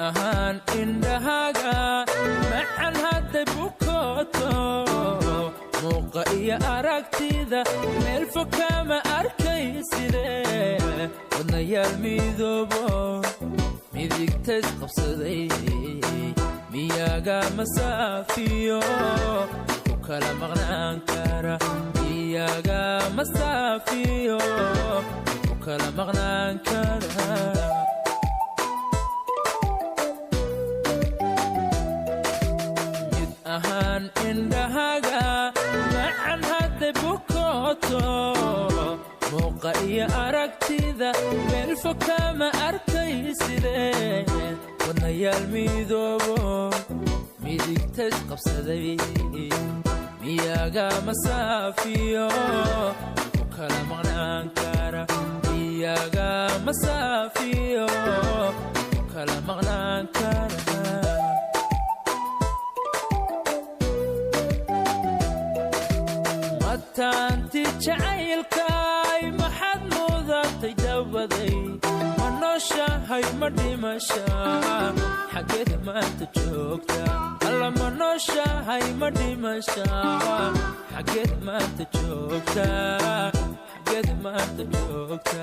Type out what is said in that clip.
Ahaan indhahaaga macan hadday bukooto, muuqa iyo aragtida meel fog kama arkay. Sidee wadnayaal midoobo midigtays qabsaday, miyaga masaafiyo ku kala maqnaan kara? Miyaga masaafiyo ku kala maqnaan kara? Mid ahaan indhahaaga macan hadday bukooto, muuqa iyo aragtida meel fog kama arkay. Sidee wadnayaal midoobo midigtays qabsaday, miyaga masaafiyo ku kala maqnaan kara? Miyaga masaafiyo ku kala maqnaan kara? Mataanti jacaylkaay, maxaad mudatay dabaday? Ma nooshahay, ma dhimasha? Xaggeeda maanta joogta? Alla, ma nooshahay, ma dhimasha? Xaggeeda maanta joogta? Xaggeeda maanta joogta?